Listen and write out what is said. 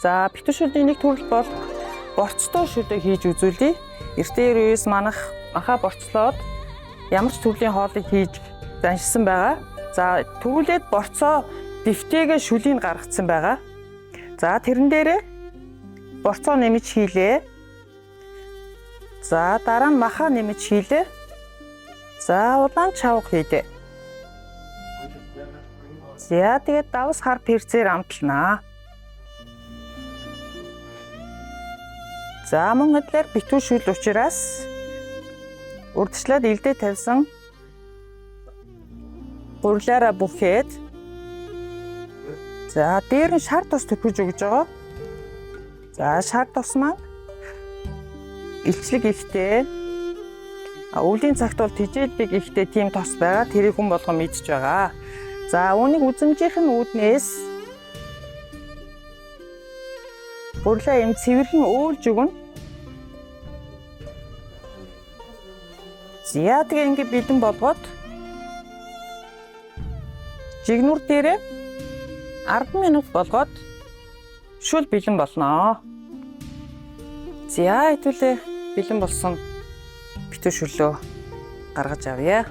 За, битүү шүлний нэг төрөл бол борцтой шүлээ хийж үзүүлье. Эртээ үеэс манах маха борцлоод ямар ч төрлийн хоолыг хийж заншсан байгаа. За, тэгүүлээд борцоо дэвтээгээ шүлийг гаргацсан байгаа. За, тэрэн дээрээ борцоо нэмж хийлээ. За, дараа нь маха нэмж хийлээ. За, улаан чавга хийлээ. За, тэгээд давс хар перцээр амтланаа. За, мөн адилаар битүү шүл учраас урдчлаад элдээ тавьсан гурлаараа бүхээд, за, дээр нь шар тус түрхэж өгж байгаа. За, шар тус маань илчлэг ихтэй, өвлийн цагт бол тэжээлдэг ихтэй тийм тос байгаа. Тэрийг хүн болгон мэдж байгаа. За, үүнийг үзэмжийнх нь үүднээс гурлаа юм цэвэрхэн өөлж өгнө. За, тэгээ ингэ бэлэн болгоод жигнүр дээрээ 10 минут болгоод шүл бэлэн болноо. За, хэдүүлээ бэлэн болсон битүү шүлөө гаргаж авъя.